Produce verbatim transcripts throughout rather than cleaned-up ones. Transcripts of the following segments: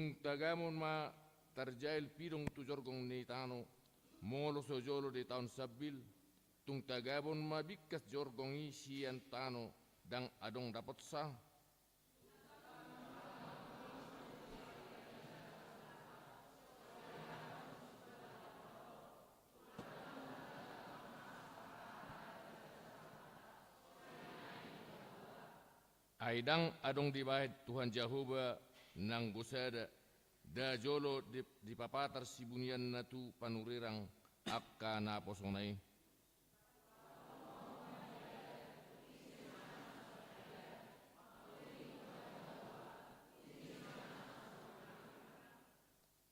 Tung tagamon ma tarjail pidong tu jorgong ni tano, molo so jolo di taon sambil, tung tagamon ma bingkas jorgong i sian tano, ndang adong dapotsa. Ai ndang adong dibahen Tuhan Jahowa nanggo sada, nda jolo di, dipapatar sibunianna tu panurirang angka naposona i.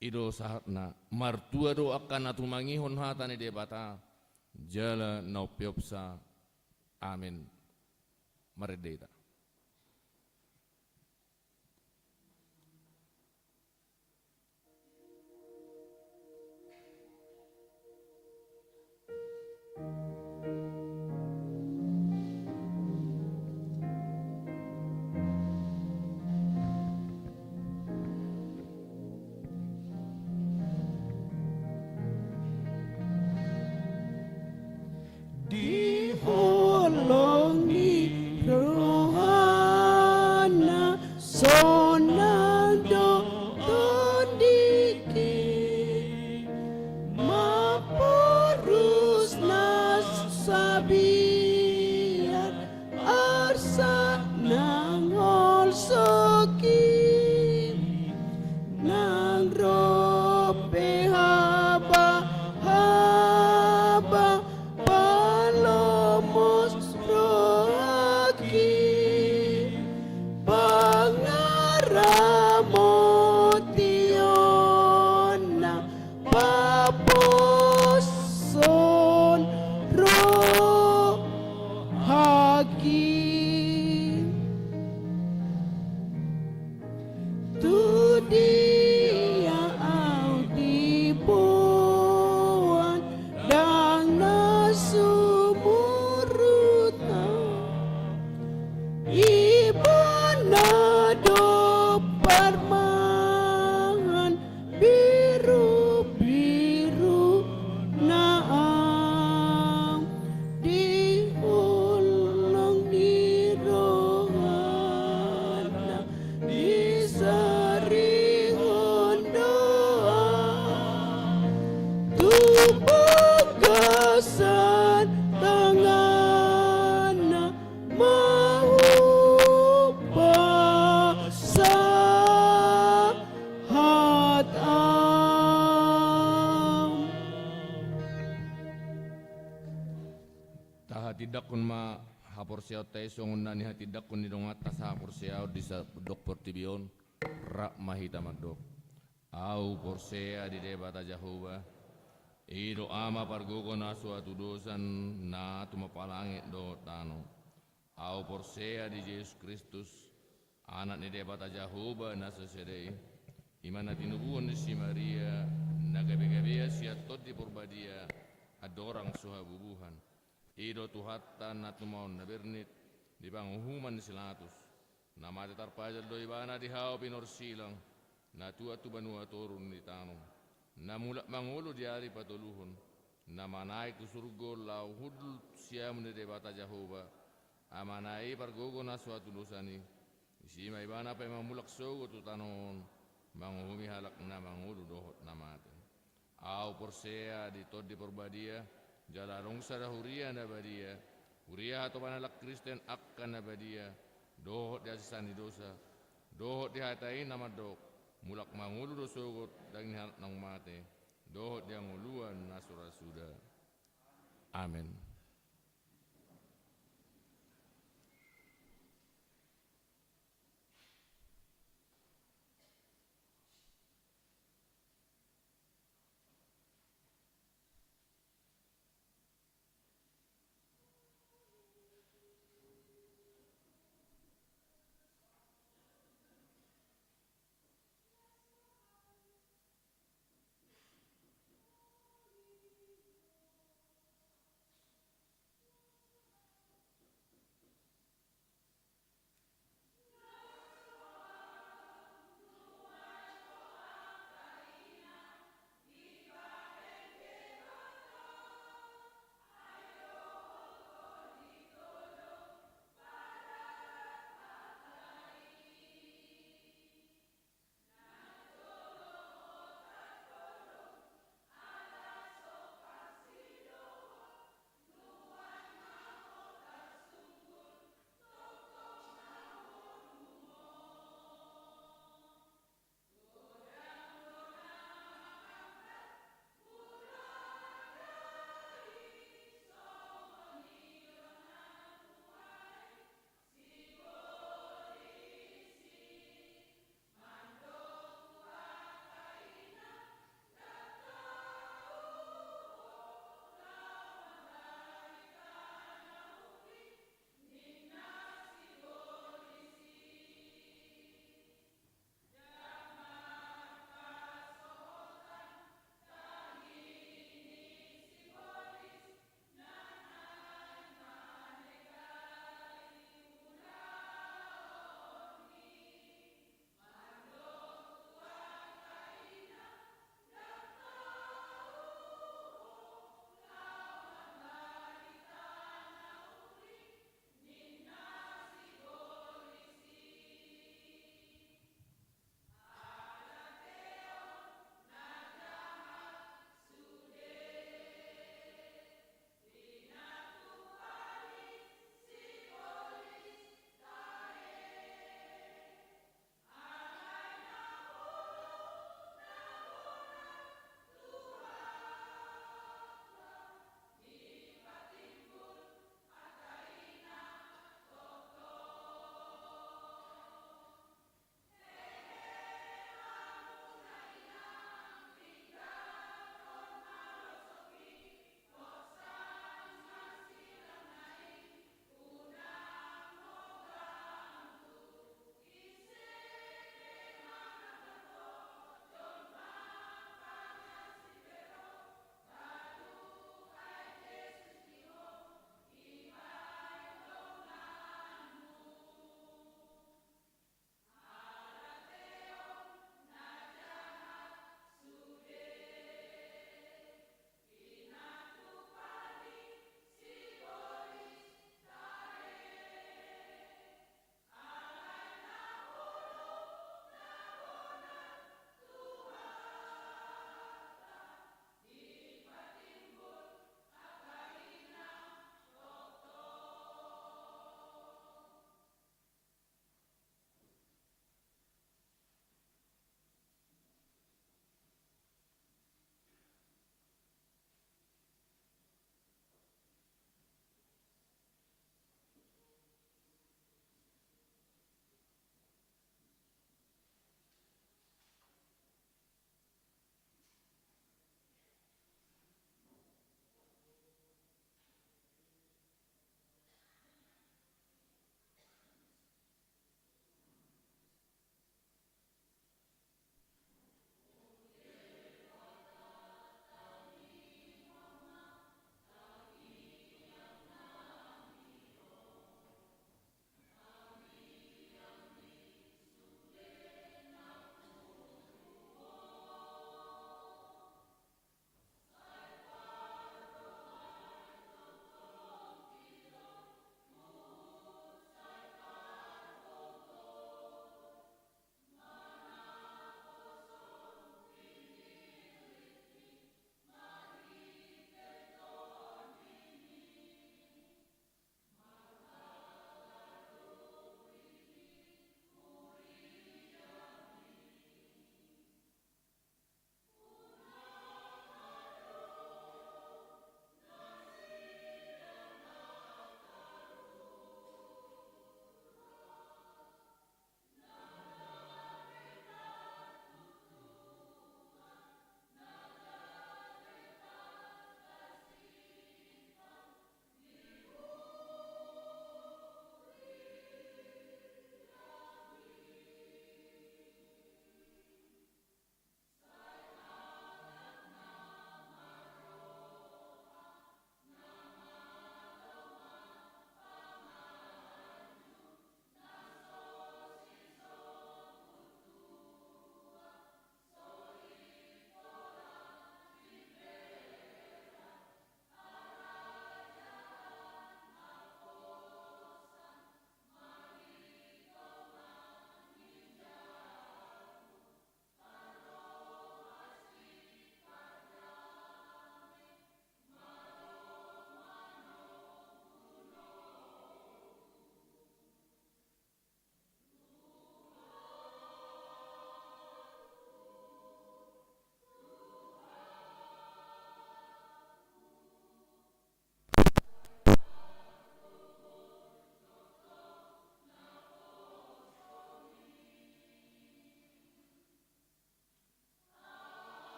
I do sahatna, martua do angka na tumangihon hata ni Debata, jala na umpeopsa. Amen. Marende hita. Di holong ni rohana sonang do tondingki, mamporus na sabiar arsak nang holsoki, nang ro pe haba-haba palomos rohaki, pangaramotionna paposhon rohaki. Tu dia au diboan ndang na sumurut au, Ibana do parmahan birubiru na au di holong ni rohana disarihon do au tu bagasan tanganna mahupasahat au. Tahatindangkon ma haporseaonta i songon na nihatindangkon ni donganta sahaporseaon di sandok portibi on. Rap ma hita mandok. Au porsea di Debata Jahowa, i do Ama pargogo na so hatudosan, na tumompa langit dohot tano. Au porsea di Jesus Kristus, Anak ni Debata Jahowa na sasada i, i ma na tinubuhon ni si Maria, na gabegabean sian Tondi Porbadia, andorang so habubuhan. I do Tuhanta na tumaon na bernit, di panguhuman ni si Latus. Na mate tarpajal do Ibana di hau pinorsilang, na tuat tu banua toru ni tano, na mulak mangolu di ari patoluhon, na manaek tu surgo laho hundul tu siamun ni Debata Jahowa, Amana i pargogo na so hatudosan i. Disi ma Ibana paima mulak sogot tu tano on, manguhumi halak na mangolu dohot na mate. Au porsea di Tondi Porbadia, jala adong sada huria na badia, huria hatopan halak Kristen angka na badia, dohot di hasesaan ni dosa, dohot di hata i na mandok, mulak mangolu do sogot daging ni halak naung mate, dohot di hangoluan na so ra suda. Amen.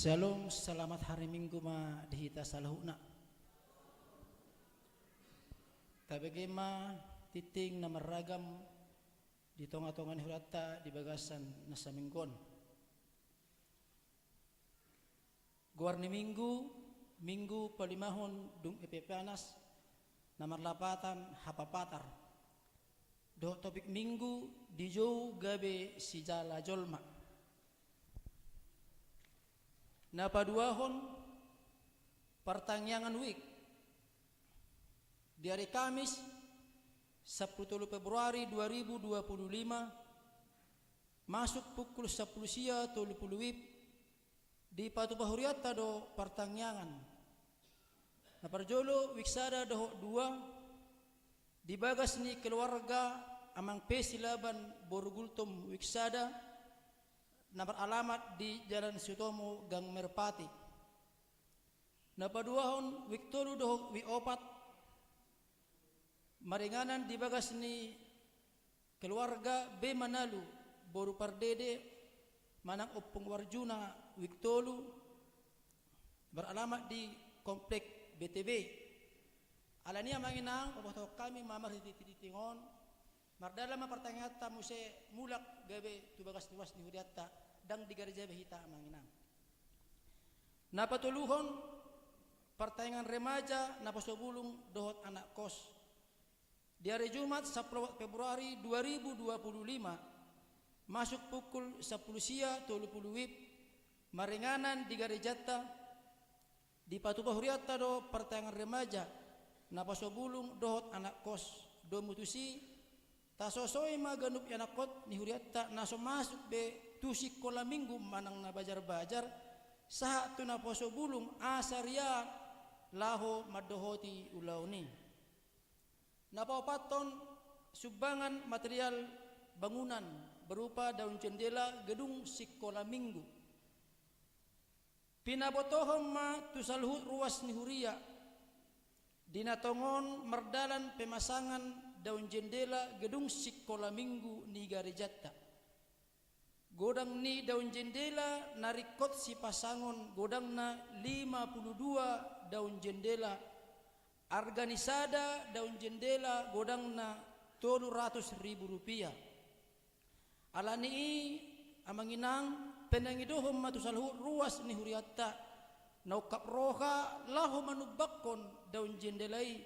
Shalom, selamat hari Minggu ma di hita saluhutna. Tabege ma tingting na marragam di tonga-tonga ni hurianta di bagasan na saminggu on. Goar ni Minggu, Minggu palimahon dung Epifanas, na marlapatan hapapatar. Dohot topik Minggu, dijou gabe sijala jolma. Na paduahon, partangiangan wijk. Di ari Kamis, sampulu tolu Februari dua ribu dua puluh lima, masuk pukul sampulu sia tolu pulu wib, dipatupa hurianta do partangiangan. Na parjolo wijk sada dohot dua, di bagas ni keluarga Amang P. Silaban boru Gultom wijk sada, na maralamat di Jalan Sutomo Gang Merpati. Na paduahon wijk tolu dohot wijk opat, maringanan di bagas ni keluarga B. Manalu boru Pardede manang Ompung Warjuna wijk tolu, maralamat di Komplek B T B. Alani i amang inang, pabotohon hami ma marhite tingting on, mardalan ma partangianganta muse mulak gabe tu bagas ni ruas ni hurianta, ndang di gareja be hita amang inang. Na patoluhon, partangiangan remaja, naposo bulung dohot anak kos. Di ari Jumat sampulu opat Februari dua ribu dua puluh lima, masuk pukul sampulu sia tolu pulu wib, maringanan di garejanta, dipatupa hurianta do partangiangan remaja, naposo bulung dohot anak kos. Domu tusi, tasosoi ma ganup ianakhon ni hurianta na so masuk be tu sikola Minggu manang na bajar-bajar, sahat tu naposo bulung asa rian laho mandohoti ulaon i. Na paopathon, sumbangan material bangunan berupa daun jendela gedung sikola Minggu. Pinabotohon ma tu saluhut ruas ni huria, di na tongon mardalan pemasangan daun jendela gedung sikola Minggu ni garejanta. Godang ni daun jendela na ringkot sipasangon godangna lima pulu dua daun jendela, arga ni sada daun jendela godangna tolu ratus ribu rupiah. Alani i, amang inang, pinangidohon ma tu saluhut ruas ni hurianta na ungkap roha laho manumbakhon daun jendela i,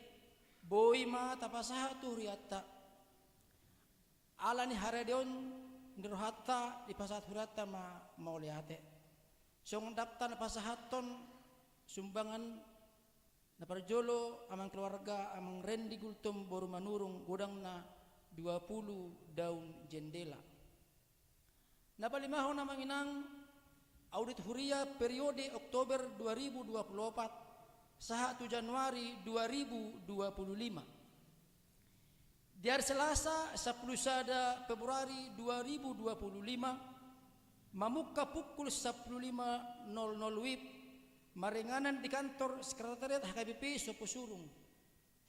boi ma tapasahat tu hurianta. Alani haradeon ni rohanta dipasahat hurianta ma mauliate. Songon daptar na pasahathon sumbangan, na parjolo amang keluarga amang Rendi Gultom boru Manurung godangna dua pulu daun jendela. Na palimahon amang inang, audit huria periode Oktober dua ribu dua pulu opat sahat tu Januari dua ribu dua pulu lima. Di ari Selasa sampulu sada Februari dua ribu dua pulu lima, mamungka pukul sampulu lima nol nol wib, maringanan di kantor sekretariat H K B P Soposurung.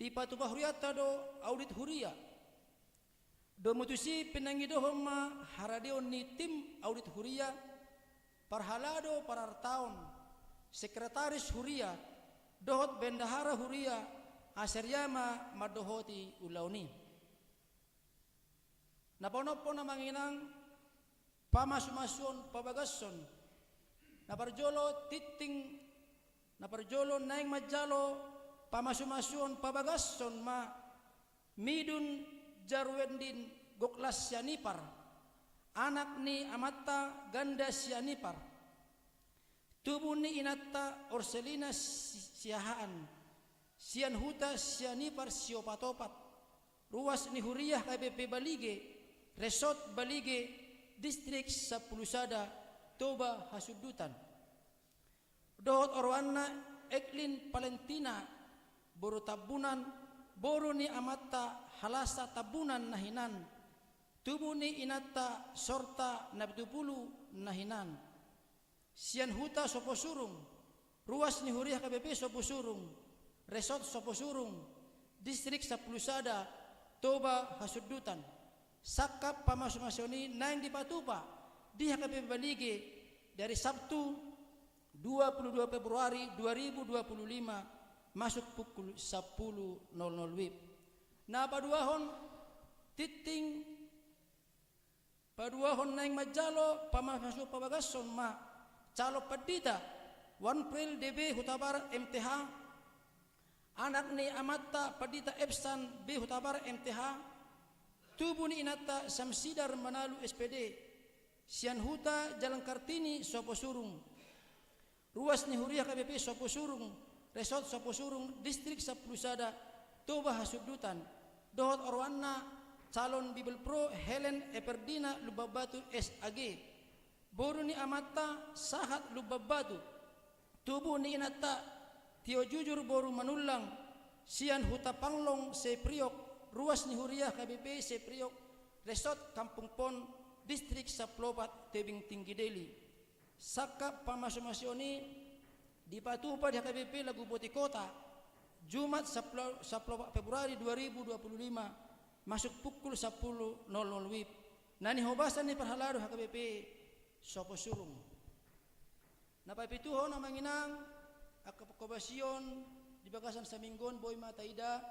Dipatupa hurianta do audit huria. Domu tusi pinangidohon ma haradeon ni tim audit huria, parhalado parartaon, sekretaris huria, dohot bendahara huria, asa rian ma mandohoti ulaon i. Na paonomhon amang inang, pamasumasuon pabagason. Na parjolo tingting, na parjolo naeng manjalo pamasumasuon pabagason ma Midun Jarwendin Goklas Sianipar, anak ni amanta Ganda Sianipar. Tubu ni inanta Orselina Si-, Siahaan, sian huta Sianipar Siopatopat, ruas ni huria H K B P Balige, Resort Balige, Distrik Sampulu Sada, Toba Hasundutan. Dohot oroanna Eklin Valentina, boru Tambunan, boru ni amanta Halasa Tambunan na hinan, tubu ni inanta Sorta Napitupulu na hinan. Sian huta Soposurung, ruas ni huria H K B P Soposurung, Resort Soposurung, Distrik Sampulu Sada, Toba Hasundutan. Sangkap pamasumasuon i naeng dipatupa di H K B P Balige di ari Sabtu, dua puluh dua Februari dua ribu dua puluh lima, masuk pukul sampulu nol nol W I B. Na paduahon, tingting paduahon naeng manjalo pamasumasuon pabagashon ma calon pandita, Wanpril D B Hutabarat M T H, anak ni amanta Pandita Epsan B Hutabarat M T H, tubu ni inanta Samsidar Manalu S P D, sian Huta Jalan Kartini, Soposurung. Ruas ni huria H K B P Soposurung, Resort Soposurung, Distrik Sampulu Sada, Toba Hasundutan, dohot oroanna calon Bibelvrouw Helen Everdina Lumbanbatu S Ag, boru ni amanta Sahat Lumbanbatu, tubu ni inanta Tio Jujur boru Manullang, sian Huta Panglong se Priok, ruas ni huria H K B P se Priok, Resort Kampung Pon, Distrik Sampulu Opat, Tebing Tinggi, Deli. Sangkap pamasumasuon i dipatupa di H K B P Laguboti Kota, Jumat sampulu, sampulu opat Februari dua ribu dua puluh lima, masuk pukul sampulu nol nol W I B. Na nihobasan ni parhalado H K B P Soposurung. Na papituhon, amang inang, angka panghobasion di bagasan saminggu on boi ma taida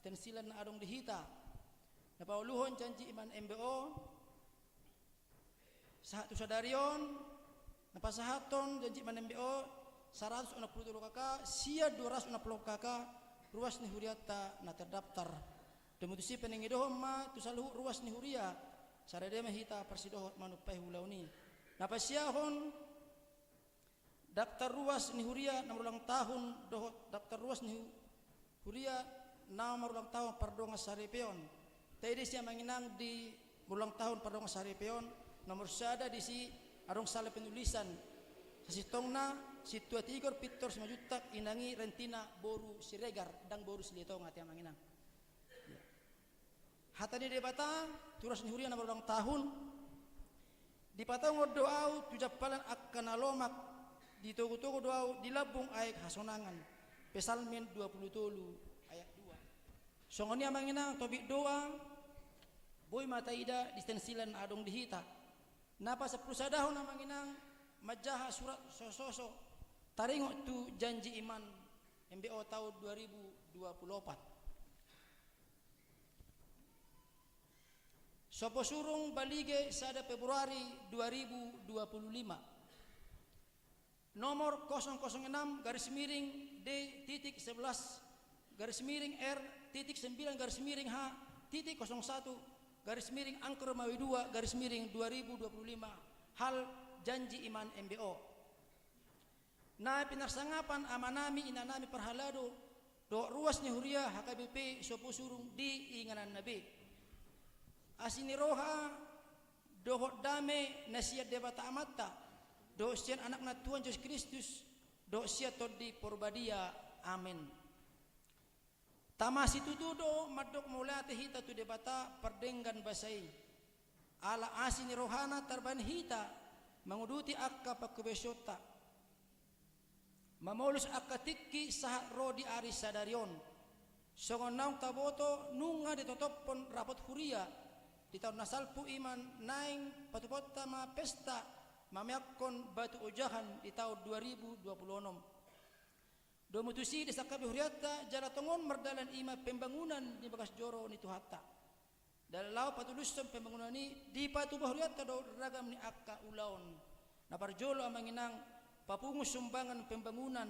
sian silan na adong di hita. Na pauluhon janji iman M B O, sahat tu sadari on, na pasahathon janji iman M B O, saratus onom pulu tolu K K, sian dua ratus onom pulu K K, ruas ni hurianta na terdaftar. Domu tusi paningidohon ma tu saluhut ruas ni huria, sai dia ma hita parsidohot manumpai ulaon i. Na pasiahon, daftar ruas ni huria na marulang tahun dohot daftar ruas ni hu-, huria na marulang tahun pardongan saripeon. Taida disi, amang inang, di marulang tahun pardongan saripeon, nomor sada disi adong salah penulisan. Sasintongna, Sintua Tigor Pintor Simanjuntak, inang i Rentina boru Siregar, ndang boru Silitonga, ate amang inang. Hata ni Debata tu ruas ni huria na marulang tahun: Dipatongon do ahu tu jampalan angka na lomak, ditogutogu do ahu di lambung aek hasonangan. Psalmen dua pulu tolu ayat dua. Songon i, amang inang, topik doa boi ma taida di sian silan na adong di hita. Na pasampulu sadahon, amang inang, manjaha surat sososo taringot tu janji iman M B O taon dua ribu dua pulu opat. Soposurung, Balige, sada Februari dua ribu dua puluh lima. Nomor kosong kosong enam garis miring D titik sebelas garis miring R titik sembilan garis miring H titik kosong satu garis miring angka Romawi dua garis miring dua ribu dua puluh lima, hal janji iman M B O. Na pinarsangapan amanami, inanami parhalado dohot ruas ni huria H K B P Soposurung di ingananna be. Asi ni roha dohot dame na sian Debata Amanta dohot sian Anakna Tuhan Jesus Kristus dohot sian Tondi Porbadia. Amen. Tama situtu do mandok mauliate hita tu Debata pardenggan basa i, ala asi ni rohana tarbahen hita manguduti angka panghobasionta, mamolus angka tingki sahat ro di ari sadari on. Songon naung taboto, nunga ditotophon rapot huria di taon na salpu, i ma naeng patupaonta ma pesta mameakkon batu ojahan di taon dua ribu dua puluh onom. Domu tusi disangkapi hurianta jala tongon mardalan i ma pembangunan di bagas joro ni Tuhanta. Jala laho patulushon pembangunan i, dipatupa hurianta do ragam ni angka ulaon. Na parjolo, amang inang, papungu sumbangan pembangunan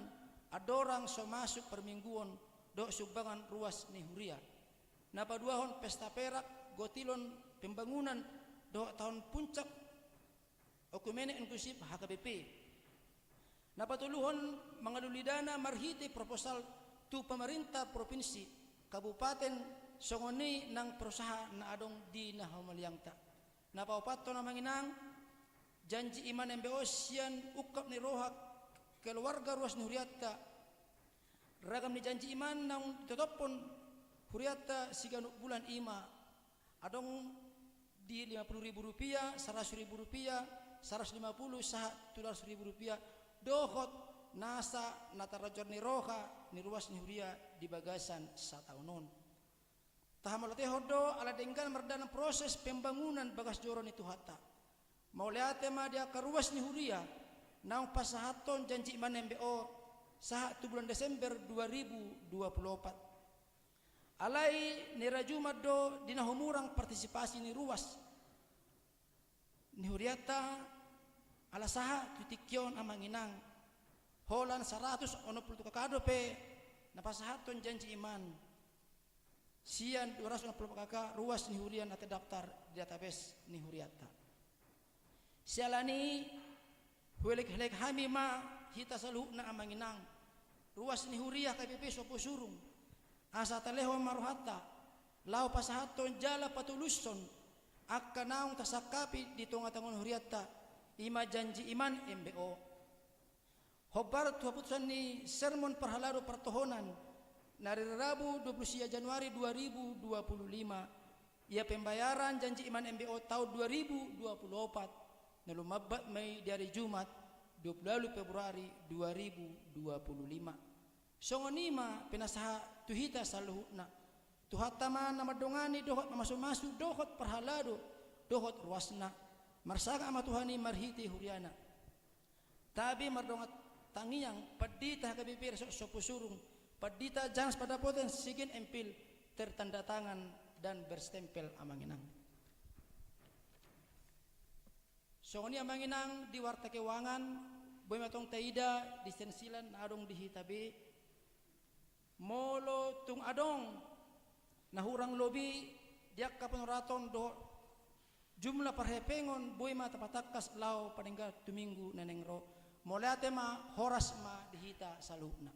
andorang so masuk parmingguon dohot sumbangan ruas ni huria. Na paduahon, pesta perak, gotilon pembangunan dohot taon puncak Oekumene Inklusif H K B P. Na patoluhon, mangalului dana marhite proposal tu pamarenta provinsi, kabupaten, songon i nang perusahaan na adong di na humaliangta. Na paopathon, amang inang, janji iman M B O sian ungkap ni roha keluarga ruas ni hurianta. Ragam ni janji iman naung ditotophon hurianta siganup bulan, i ma adong di lima puluh ribu rupiah, saratus ribu rupiah, saratus lima puluh sahat tu dua ratus ribu rupiah, dohot nasa na tarajor ni roha ni ruas ni huria di bagasan sataon on. Tahamauliatehon do ala denggan mardalan proses pembangunan bagas joro ni Tuhanta. Mauliate ma di angka ruas ni huria naung pasahathon janji iman M B O sahat tu bulan Desember dua ribu dua puluh opat. Alai ni ari Jumat do di na humurang partisipasi ni ruas ni hurianta, ala sahat tu tingki on amang inang, holan saratus onom pulu K K dope na pasahathon janji iman sian dua ratus onom pulu K K ruas ni huria na terdaftar di database ni hurianta. Siala ni i, huelek-elek hami ma hita saluhutna amang inang, ruas ni huria H K B P Somposurung, asa talehon ma rohanta laho pasahathon jala patulushon angka naung tasangkapi di tonga-tonga ni hurianta, i ma janji iman M B O. Hombar tu haputusan ni sermon parhalado partohonan na ari Rabu dua puluh sia Januari dua ribu dua puluh lima, ia pembayaran janji iman M B O taon dua ribu dua puluh opat, na lumambat ma i di ari Jumat dua puluh ualu Februari dua ribu dua puluh lima. Songon i ma pinasahat tu hita saluhutna. Tuhanta ma na mandongani dohot mamasu-masu dohot parhalado dohot ruasna. Marsangap ma Tuhan i marhite huriana. Tabi mardongan tangiang, pandita H K B P Resort Somposurung, pandita Jans Pandapoten, Sigen M Phil, tertanda tangan dan berstempel amang inang. Songon i amang inang di warta keuangan, boi ma tong taida di stensilan na adong di hita be. Molo tung adong na hurang lobi di angka panoraton dohot jumlah parhepengon, boi ma tapatangkas laho padenggan tu minggu na naeng ro. Mauliate ma, horas ma di hita saluhutna.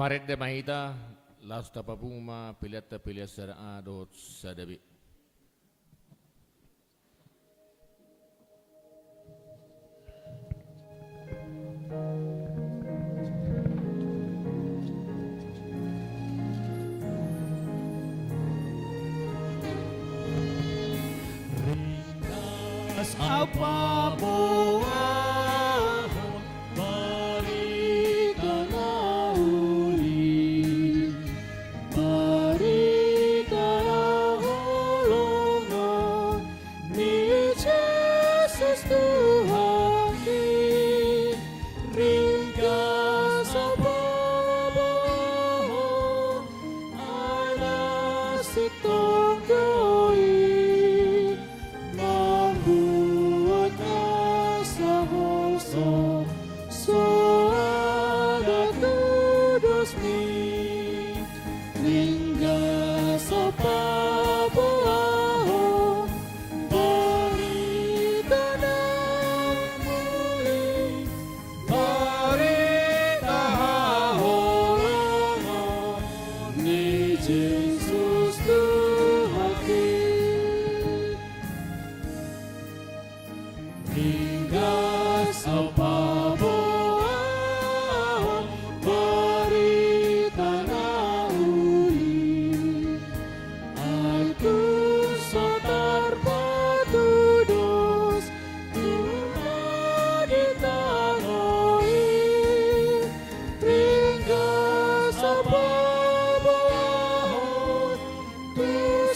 Marende ma hita, laos tapapungu ma pelean ta, pelean sada A dohot sada B. Ringgas au paboahon barita na uli, barita haholongon ni Jesus Tuhanki. Ringgas au paboahon, ai na sintong do i mambuat nasa holso soada tu dosmi. Ringgas au paboahon barita na uli, barita haholongon ni Jesus Tuhanki. Ringgas au paboahon barita na uli, ai tung so tarpatudos tu na di tano i. Ringgas au paboahon tu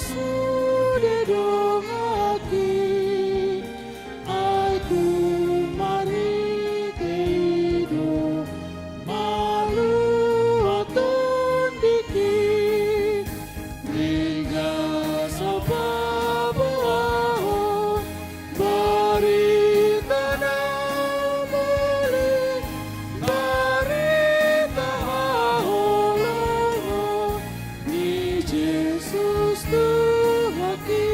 sude donganki, ai tung marhite i do malua tondingki. Ringgas au paboahon barita na uli, barita haholongon ni Jesus Tuhanki.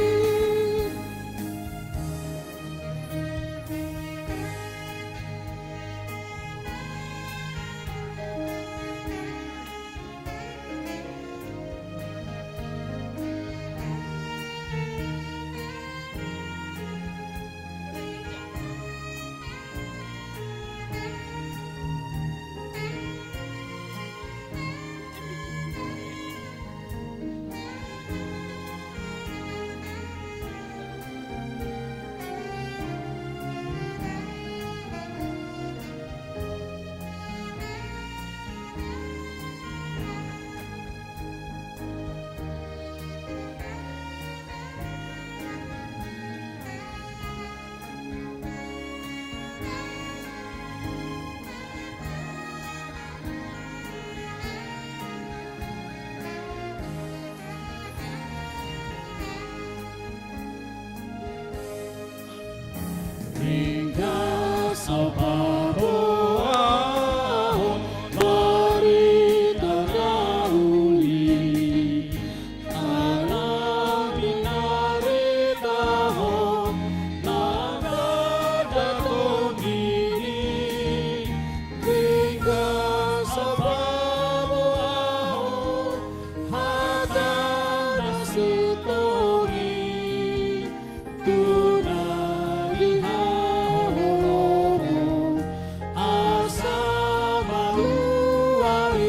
Ringgas au paboahon barita na uli, ala ni na hitaon na mandapothon i. Ringgas au paboahon hata na sintong i, tu na di haholongon asa malua i.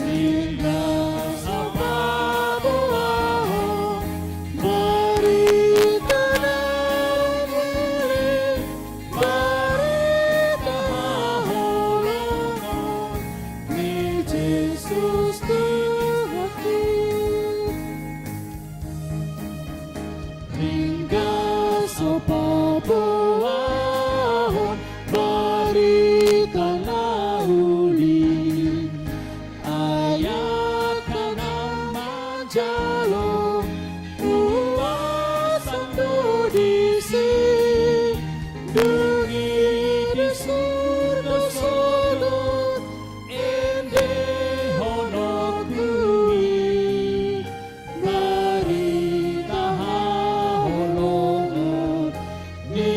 Ringgas au paboahon barita na uli, barita haholongon ni Jesus Tuhanki. Ringgas au paboahon barita na uli, ai angka na manjalo huaso do disi. Dung i di surgo sogot endehononku i barita haholongon ni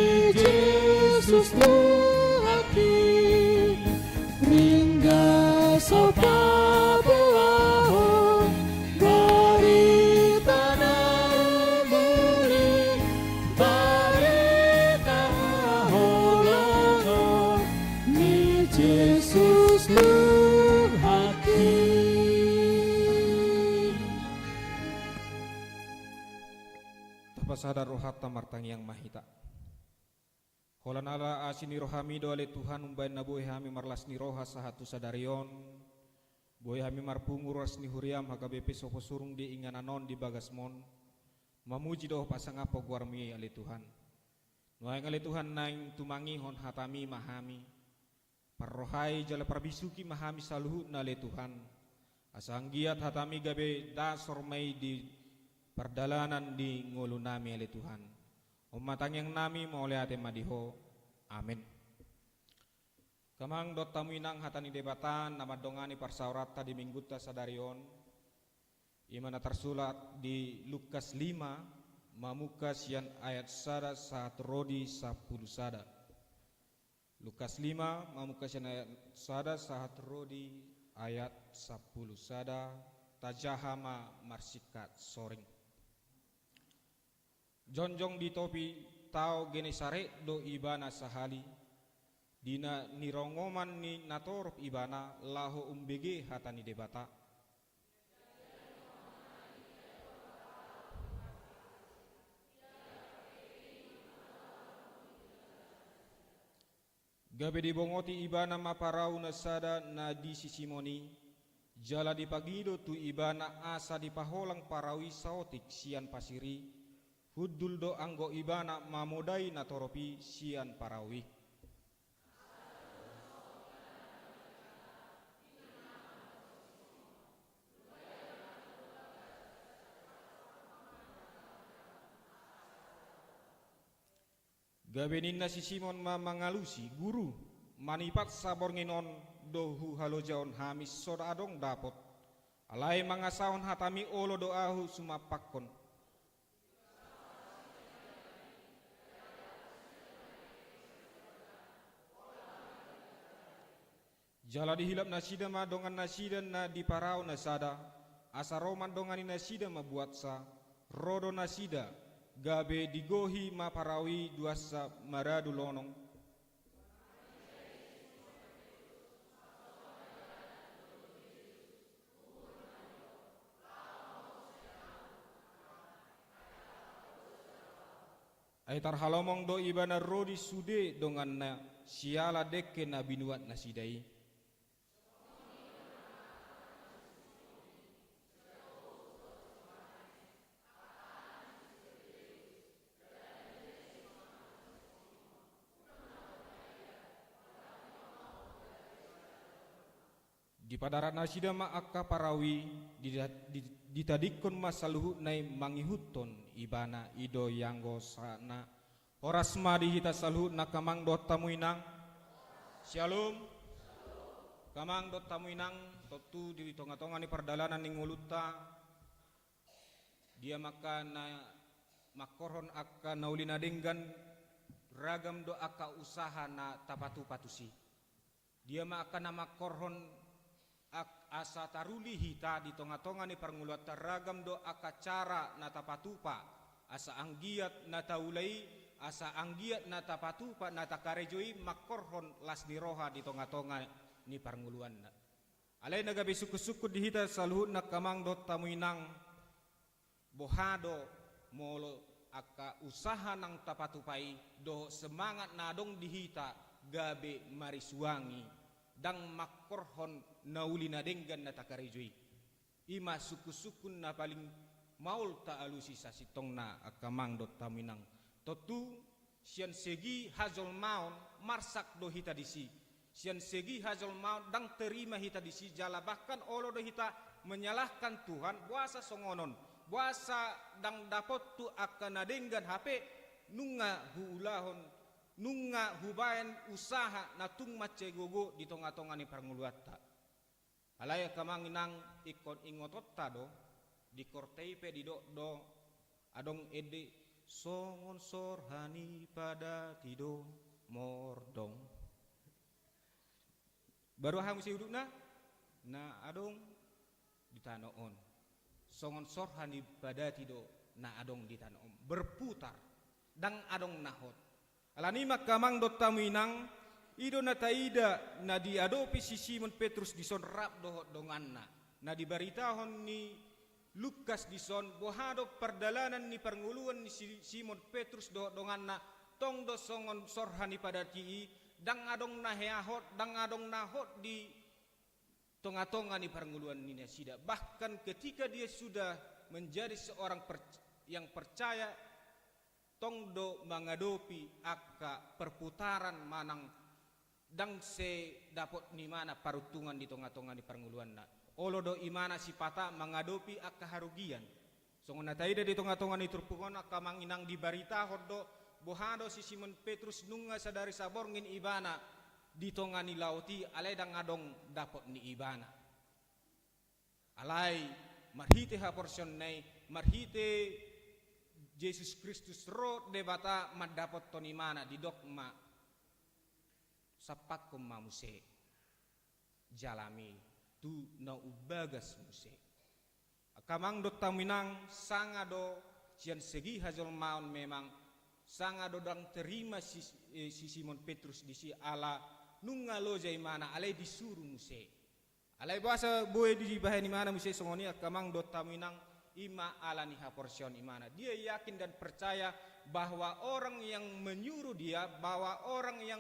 Pasada rohanta martangiang ma hita. Holan ala asi ni rohami do ale Tuhan umbaen na boi hami marlas ni roha sahat tu sadari on. Boi hami marpungu ruas ni huriam H K B P Soposurung di inganan on di bagasmon. Mamuji dohot pasangaphon goarmi ale Tuhan. Nuaeng ale Tuhan naeng tumangihon hatami ma hami. Parrohai jala parbisuki ma hami saluhutna ale Tuhan. Asa anggiat hatami gabe dasor ma i di pardalanan di ngolunami ale Tuhan. On ma tangiangnami, mauliate ma di Ho. Amen. Amang dohot hamu inang, hata ni Debata na mandongani parsaoranta di minggunta sadari on, i ma na tarsurat di Lukas lima, mamungka sian ayat sada sahat ro di sampulu sada. Lukas lima, mamungka sian ayat sada sahat ro di ayat sampulu sada, tajaha ma marsingkat soring. Jongjong di topi tao Genesaret do ibana sahali, di na nirongoman ni natorop ibana laho umbege hata ni Debata. Gabe dibongoti ibana ma parau na sada na di si Simon i, jala dipangido tu ibana asa dipaholang parau i saotik sian pasir i, hundul do anggo ibana mamodai natorop i sian parau i. Gabe ninna si Simon ma mangalusi, "Guru, manipat saborngin on do huhalojaon hami so adong dapot. Alai mangasahon hatami olo do ahu sumampakkon." Jala dihilap nasida ma dongan nasida na di parau na sada, asa ro mandongani nasida mambuatsa, ro do nasida, gabe digohi ma parau i duansa maradu lonong. Ai tarhalomong do ibana ro di sude donganna siala dengke na binuat nasida i. Dipadarat nasida ma angka parau i, dita-, di-, ditadingkon ma saluhutna i mangihuthon ibana, i do ianggo sahatna. Horas ma di hita saluhutna angka amang dohot hamu inang. Syalom. Angka amang dohot hamu inang, tontu di tonga-tonga ni pardalanan ni ngolunta, dia ma angka na mangkorhon angka na uli na denggan, ragam do angka usaha na tapatupa tusi. Dia ma angka na mangkorhon ak-, asa taruli hita di tonga-tonga ni parngoluanta, ragam do angka cara na tapatupa, asa anggiat na taula i, asa anggiat na tapatupa na takarejo i mangkorhon las ni roha di tonga-tonga ni parngoluanna. Alai na gabe sungkun-sungkun di hita saluhutna angka amang dohot hamu inang, boha do molo angka usaha naung tapatupa i dohot semangat na adong di hita gabe marisuangi, ndang mangkorhon na uli na denggan na takarejo i. I ma sungkun-sungkun na paling maol taalusi sasintongna angka amang dohot hamu inang. Tontu sian segi hajolmaon marsak do hita disi. Sian segi hajolmaon ndang terima hita disi, jala bahkan olo do hita menyalahkan Tuhan, boasa songon on, boasa ndang dapothu angka na denggan hape nunga huulahon, nunga hubaen usaha na tung mansai gogo di tonga-tonga ni parngoluanta. Alai angka amang inang, ingkon ingotonta do, di korte i pe didok do, adong ende, songon sorha ni padati do mordom. Baru aha muse udutna? Na adong di tano on. Songon sorha ni padati do na adong di tano on. Berputar. Ndang adong na hot. Alani i ma angka amang dohot hamu inang, i do na taida na diadopi si Simon Petrus dison rap dohot donganna. Na dibaritahon ni Lukas dison, boha do pardalanan ni parngoluan ni si Simon Petrus dohot donganna, tong do songon sorha ni padati i, ndang adong na heahon, ndang adong na hot di tonga-tonga ni parngoluan ni nasida. Bahkan ketika dia sudah menjadi seorang per, yang percaya, tong do mangadopi angka perputaran manang ndang sai dapot ni ibana paruntungan di tonga-tonga ni parngoluanna. Olo do ibana sipata mangadopi angka harugian. Songon na taida di tonga-tonga ni turpuk on, angka amang inang, dibaritahon do boha do si Simon Petrus nunga sadari saborngin ibana di tonga ni laut i, alai ndang adong dapot ni ibana. Alai marhite haporseaonna i, marhite Jesus Kristus ro Debata mandapothon ibana, didok ma, sampakkon ma muse jalami tu na umbagas muse. Angka amang dohot hamu inang, sanga do sian segi hajolmaon memang, sanga do ndang terima si, eh, si Simon Petrus disi ala nunga loja ibana, alai disuru muse. Alai boasa boi dibahen ibana muse songon i, angka amang dohot hamu inang? I ma ala ni haporseaon ibana. Dia yakin dan percaya bahwa orang yang menyuruh dia, bahwa orang yang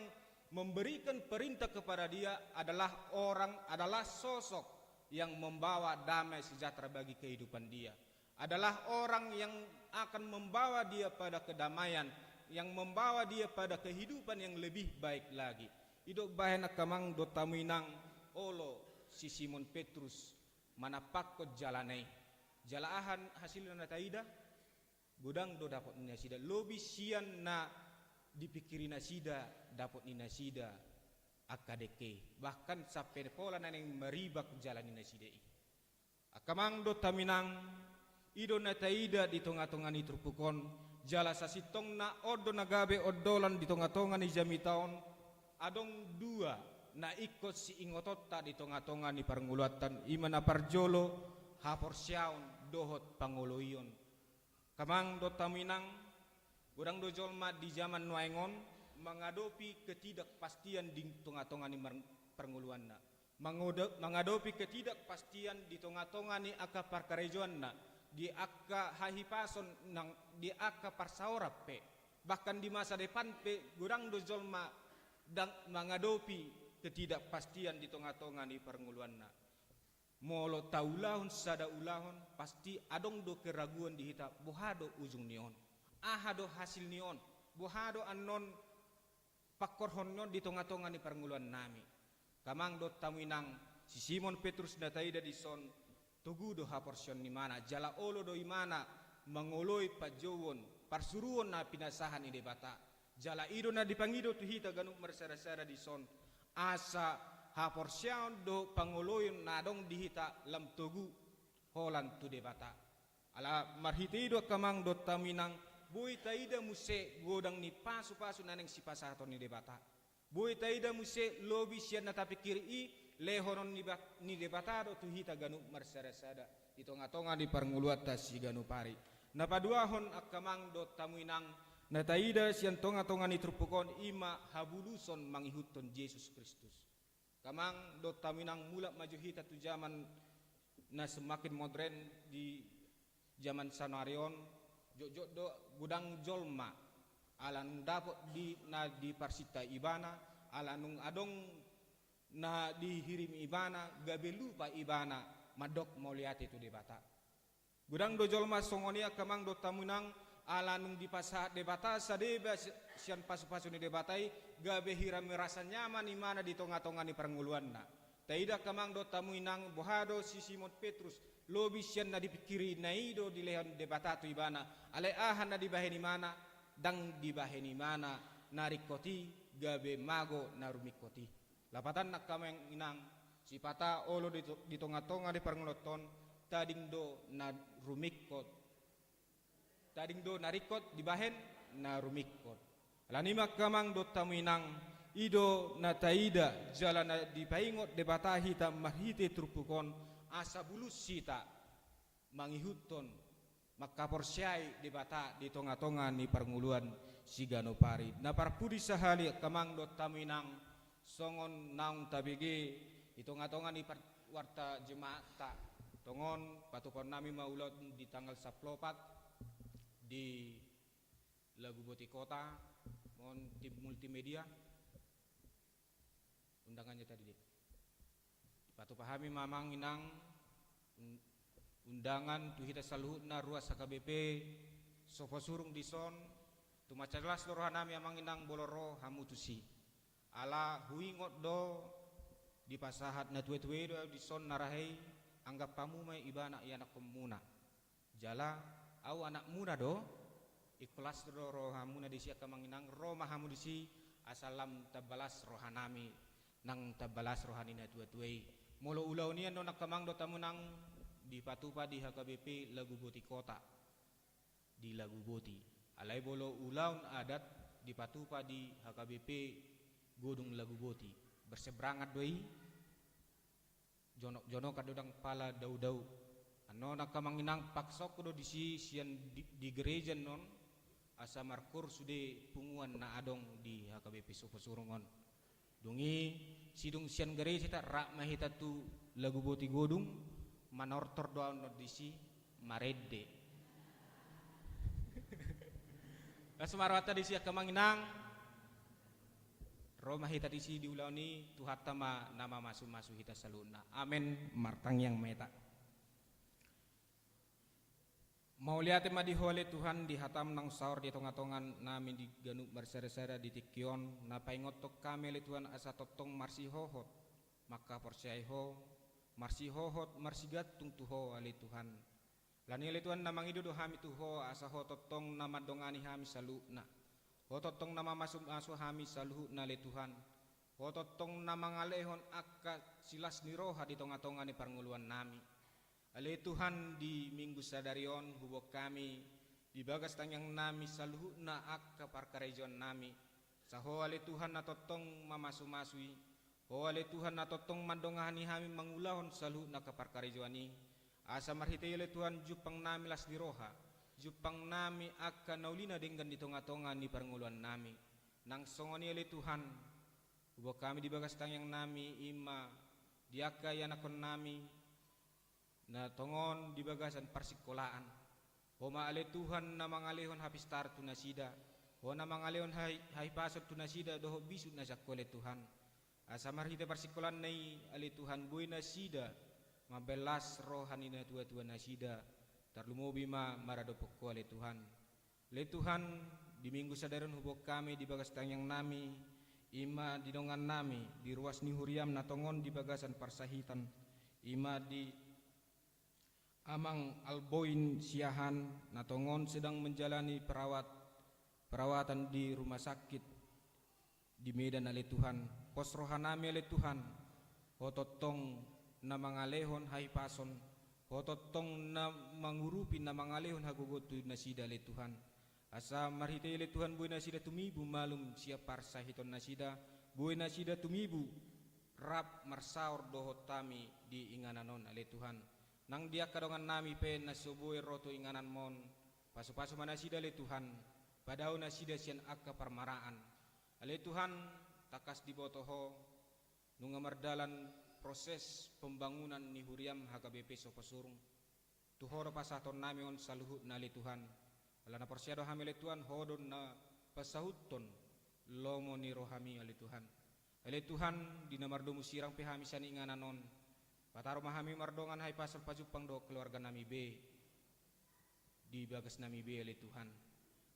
memberikan perintah kepada dia adalah orang, adalah sosok yang membawa damai sejahtera bagi kehidupan dia, adalah orang yang akan membawa dia pada kedamaian, yang membawa dia pada kehidupan yang lebih baik lagi. I do umbahen, angka amang dohot hamu inang, olo si Simon Petrus manampakkon jalana i. Jala aha hasilna na taida? Godang do dapot ni nasida, lobi sian na dipingkiri nasida dapot ni nasida angka dengke i, bahkan sampe pola na naeng maribak jala ni nasida i. Angka amang dohot hamu inang, i do na taida di tonga-tonga ni turpuk on. Jala sasintongna on do na gabe ondolan di tonga-tonga ni jamita on. Adong dua na ingkon siingotonta di tonga-tonga ni parngoluanta, i ma na parjolo haporseaon dohot pangoloion. Angka amang dohot hamu inang, godang do jolma di jaman nuaeng on mangadopi ketidakpastian di tonga-tonga ni mar, parngoluanna. Mangodo, mangadopi ketidakpastian di tonga-tonga ni angka parkarejoanna, di angka hahipason nang di angka parsaoran pe, bahkan di masa depan pe, godang do jolma ndang mangadopi ketidakpastian di tonga-tonga ni parngoluanna. Molo taulahon sada ulaon, pasti adong do keraguan di hita, boha do ujung ni on? Aha do hasil ni on? Boha do annon pangkorhon ni on di tonga-tonga ni parngoluan nami? Angka amang dohot hamu inang, si Simon Petrus na taida dison, togu do haporseaon ni ibana, jala olo do ibana mangoloi panjouon, parsuruon na pinasahat ni Debata. Jala i do na dipangido tu hita ganup marsada-sada dison, asa haporseaon dohot pangoloion na adong di hita lam togu holan tu Debata. Ala marhite i do, angka amang dohot hamu inang, boi taida muse godang ni pasu-pasu na naeng sipasahaton ni Debata. Boi taida muse lobi sian na tapingkiri i, lehonon ni ba, ni Debata do tu hita ganup marsada-sada di tonga-tonga ni parngoluanta siganup ari. Na paduahon, angka amang dohot hamu inang, na taida sian tonga-tonga ni turpuk on, i ma habuluson mangihuthon Jesus Kristus. Angka amang dohot hamu inang, mulak ma jo hita tu jaman na semakin modern di jaman saonari on, jotjot do godang jolma ala nunga dapot di na diparsinta ibana, ala nunga adong na dihirimi ibana, gabe lupa ibana mandok mauliate tu Debata. Godang do jolma songon i, angka amang dohot hamu inang, ala nunga dipasahat Debata sadeba si, sian pasu-pasu ni Debata i, gabe hira merasa nyaman ibana di tonga-tonga ni parngoluanna. Taida, angka amang dohot hamu inang, boha do si Simon Petrus, lobi sian na dipingkirina i do dilehon Debata tu ibana, alai aha na dibahen ibana? Ndang dibahen ibana na ringkot i, gabe mago na rumingkot i. Lapatanna, angka amang inang, sipata olo di to, di tonga-tonga ni parngoluanta on, tading do na rumingkot. Tading do na ringkot dibahen na rumingkot. Alani i ma, angka amang dohot hamu inang, i do na taida jala na dipaingot Debata hita marhite turpuk on, asa bulus hita mangihuthon, manghaporseai Debata di tonga-tonga ni parngoluan siganup ari. Na parpudi sahali, angka amang dohot hamu inang, songon naung tabege di tonga-tonga ni par, warta Jumaatta, Tongon patupaonnami ma ulaon di tanggal sampulu opat di Laguboti Kota, mohon tim multimedia. Undangannya tadi, deh. Dipatupa hami ma amang inang un-, undangan tu hita saluhutna ruas H K B P Soposurung dison, tu mansai las do rohanami amang inang molo ro hamu tusi. Ala huingot do dipasahat natuatua i do au dison na rahe i, anggap hamu ma ibana ianakkonmuna. Jala au anakmuna do, ingkon las do rohamuna disi angka amang inang, ro ma hamu disi, asa lam tamba las rohanami, nang tamba las roha ni natuatua i. Molo ulaon i annon angka amang dohot hamu nang dipatupa di H K B P Laguboti Kota, di Laguboti. Alai molo ulaon adat dipatupa di H K B P Godung Laguboti. Berseberangan do i, jonokjonokan do, ndang pala daudau. Annon angka amang inang, pasahatku do disi sian di, di gereja annon, asa markoor sude punguan na adong di H K B P Soposurung on. Dung i, sidung sian gereja hita, rap ma hita tu Laguboti Godung, manortor do au annon disi, marende. Las ma rohanta disi angka amang inang. Ro ma hita disi di ulaon i, Tuhanta ma na mamasumasu hita saluhutna. Amen. Martangiang ma hita. Mauliate ma di Ho ale Tuhan, di hataM naung saor di tongatonganami di ganup marsadasada di tingki on, na paingothon hami ale Tuhan asa tongtong marsihohot mangkaporseai Ho, marsihohot marsigantung tu Ho ale Tuhan. Alani ale Tuhan, na mangido do hami tu Ho, asa Ho tongtong na mandongani hami saluhutna. Ho tongtong na mamasumasu hami saluhutna ale Tuhan. Ho tongtong na mangalehon angka silas ni roha di tongatonga ni parngoluannami. Ale Tuhan, di Minggu sadari on huboan hami di bagas tangiangnami saluhutna angka parkarejoannami. Asa Ho ale Tuhan na tongtong mamasumasu i. Ho ale Tuhan na tongtong mandongani hami mangulahon saluhutna angka parkarejoan i. Asa marhite i ale Tuhan jumpang nami las ni roha, jumpang nami angka na uli na denggan di tongatonga ni parngoluannami. Nang songon i ale Tuhan, huboan hami di bagas tangiangnami i ma di angka ianakhonnami, na tongon di bagasan parsingkolaan. Ho ma ale Tuhan na mangalehon hapistaran tu nasida, Ho na mangalehon hai-, hahipason tu nasida dohot bisuk na sangko ale Tuhan. Asa marhite parsingkolaanna i ale Tuhan boi nasida mambahen las roha ni natuatuanasida, tarlumobi ma maradophon Ho ale Tuhan. Ale Tuhan, di Minggu sadari on huboan hami di bagas tangiangnami, i ma di dongannami, di ruas ni huriaM na tongon di bagasan parsahitan, i ma di Amang Alboin Siahaan, na tongon sedang menjalani perawat-, perawatan di rumah sakit di Medan ale Tuhan. Pos rohanami ale Tuhan, Ho tongtong na mangalehon hahipason, Ho tongtong na mangurupi na mangalehon hagogoon tu nasida ale Tuhan. Asa marhite i ale Tuhan boi nasida tumibu malum sian parsahitonnasida, boi nasida tumibu rap marsaor dohot hami di inganan on ale Tuhan. Nang di angka dongannami pe na so boi ro tu ingananMon, pasupasu ma nasida ale Tuhan, padao nasida sian angka parmaraan. Ale Tuhan, tangkas diboto Ho, nunga mardalan proses pembangunan ni huriaM H K B P Soposurung. Tu Ho do pasahatonnami on saluhutna ale Tuhan. Ala na porsea do hami ale Tuhan, Ho do na pasahuthon lomo ni rohaMi ale Tuhan. Ale Tuhan, di na mardomu sirang pe hami sian inganan on, pataru ma hami mardongan hahipason pajumpang dohot keluarganami be, di bagasnami be ale Tuhan.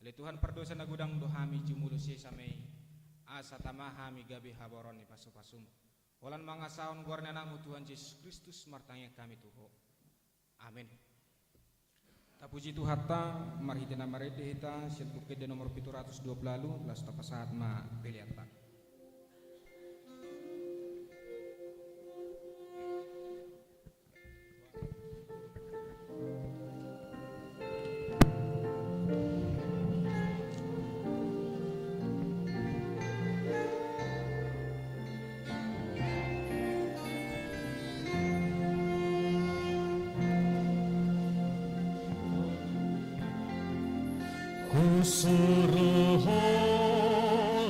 Ale Tuhan, pardosa na godang do hami jumolo sesa ma i, asa tama hami gabe habaoran ni pasupasuM. Holan mangasahon goar ni AnakMu Tuhan Jesus Kristus martangiang hami tu Ho. Amen. Tapuji Tuhanta, marhite na marende hita sian Buku Ende nomor pitu ratus dua pulu ualu, laos tapasahat ma peleanta. Husuru Ho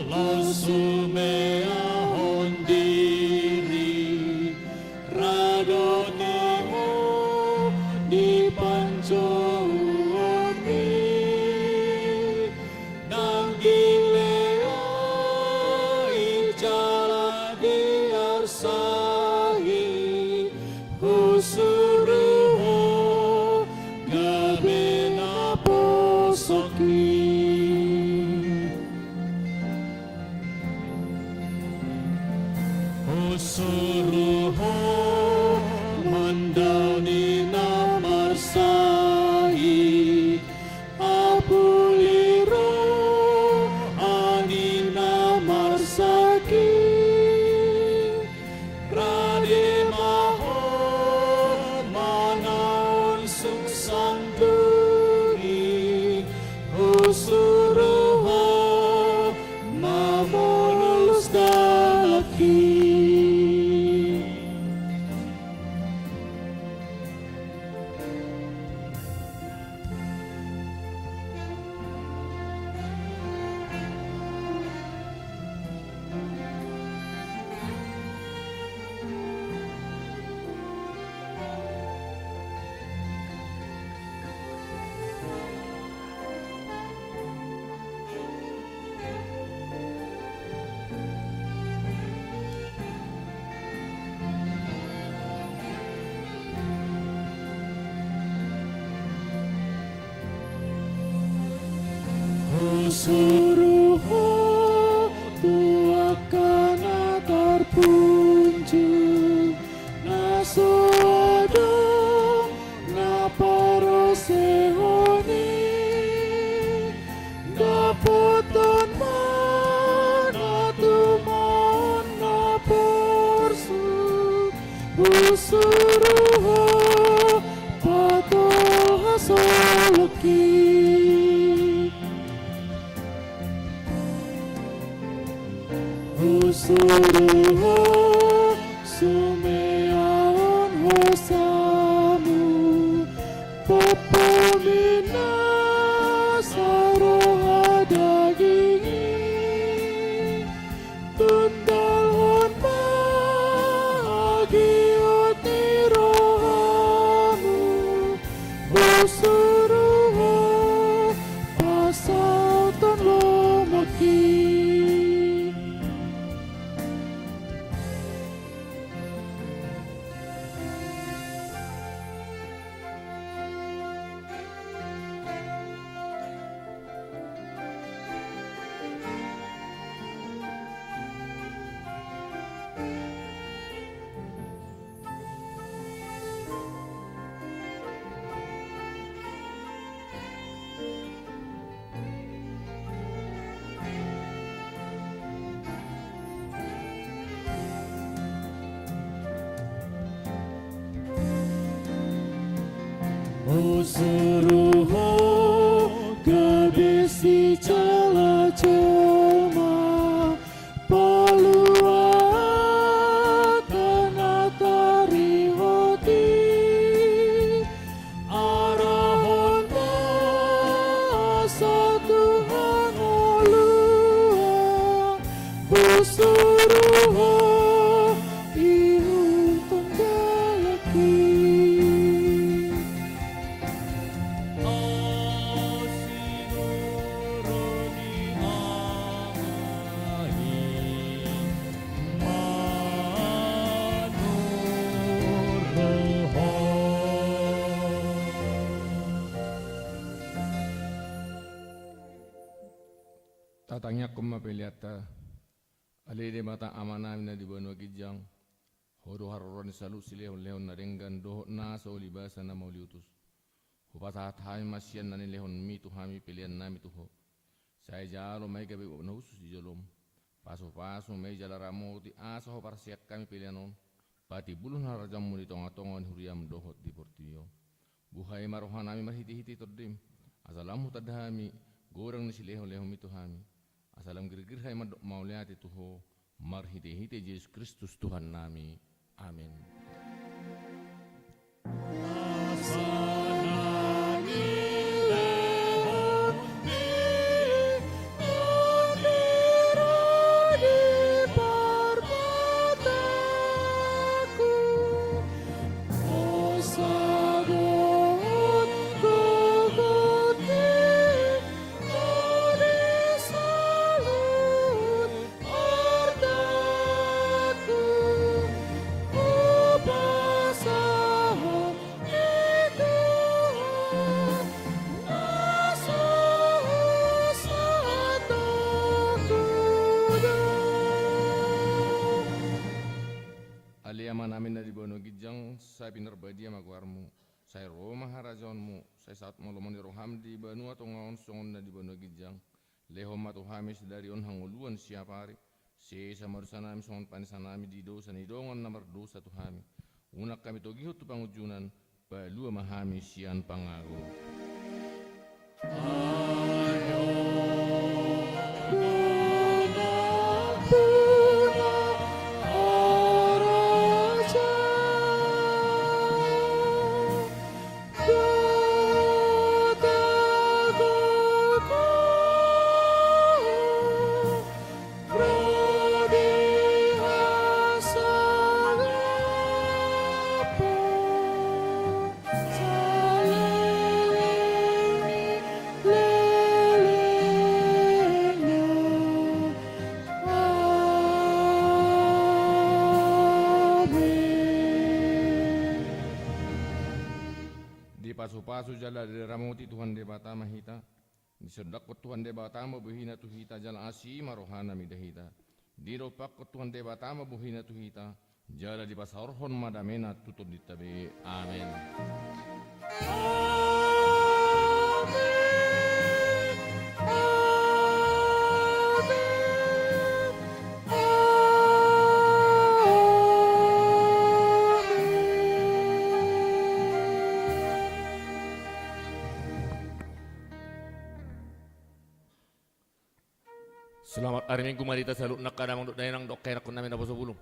laos sumeahon diri, radotiMu Suru ho tu angka na tarpunjung, na so adong na parosehon i, dapoton ma na tumaon na porsuk. Husuru ho patoha solongki. Husuru ho sumeahon hosamu, pompom i na saroha daging i. Tundalhon ma hagihut ni rohamu, husuru ho pasahathon lomoki. Husuru ho gabe sijala jolma, palua angka na tarihot i. Arahon ma asa Tuhan oloan, husuru ho ihuthon galak i. Tatangiangkon ma peleanta. Ale Debata Amanami na di banua ginjang, Ho do haroroan ni saluhut silehonlehon na denggan dohot na so ulibasa na mauliutus. Hupasahat hami ma sian na nilehonmi tu hami peleannami tu Ho. Sai jalo ma i gabe uap na hushus di jolom. Pasupasu ma i jala ramoti asa huparsian hami pelean on patimbulhon harajaonmu di tongatonga ni huriam dohot di portibi on. Buhai ma rohanami marhitehite Tondim, asa lam hutanda hami godang ni silehonlehonmi tu hami. Asa lam girgir hami mandok mauliate tu Ho, marhitehite Jesus Kristus Tuhannami. Amen. Ale Amanami na di banua ginjang, sai pinarbadia ma goarmu. Sai ro ma harajaonmu, sai saut ma lomo ni roham di banua tonga on songon na di banua ginjang. Lehon ma tu hami sadari on hangoluan siapari. Sesa ma dosanami songon panesanami di dosa ni dongan na mardosa tu hami. Unang hami togihon tu pangunjunan, palua ma hami sian pangago. Dipasupasu jala diramoti Tuhan Debata ma hita, Disondangkon Tuhan Debata ma bohina tu hita jala asi ma rohana mida hita. Didompakkon Tuhan Debata ma bohina tu hita jala dipasaorhon ma damena tu tondinta be. Amen. Selamat ari Minggu ma di hita saluhutna angka damang dohot dainang dohot angka ianakkon nami naposo bulung.